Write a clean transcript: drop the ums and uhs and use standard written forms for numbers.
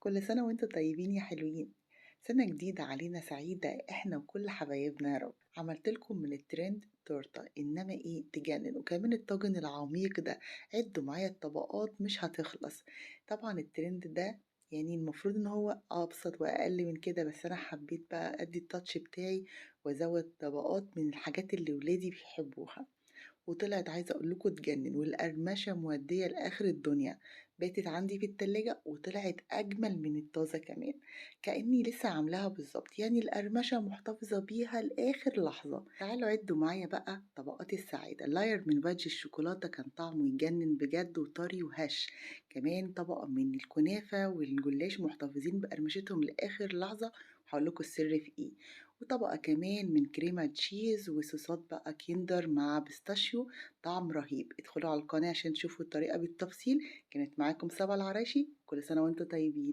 كل سنة وانتم طيبين يا حلوين. سنة جديدة علينا سعيدة احنا وكل حبايبنا يا رب. عملت لكم من الترند تورتة انما ايه تجنن، وكمان الطاجن العميق ده عدوا معايا الطبقات مش هتخلص. طبعا الترند ده يعني المفروض ان هو ابسط واقل من كده، بس انا حبيت بقى ادي ال touch بتاعي وازود طبقات من الحاجات اللي ولادي بيحبوها، وطلعت عايزه اقول لكم تجنن، والقرمشه موديه لاخر الدنيا. باتت عندي في التلاجة وطلعت اجمل من الطازه كمان، كاني لسه عاملاها بالظبط، يعني القرمشه محتفظة بيها لاخر لحظة. تعالوا عدوا معايا بقى طبقات السعادة. layer من fudge الشوكولاتة كان طعمه يجنن بجد وطري وهش، كمان طبقه من الكنافه والجلاش محتفظين بقرمشتهم لاخر لحظة، هقول لكم السر في ايه. وطبقة كمان من كريمة cheese وصوصات بقى كيندر مع pistachio، طعم رهيب. ادخلوا على القناة عشان تشوفوا الطريقة بالتفصيل. كانت معاكم سبا العراشي، كل سنة وانتم طيبين.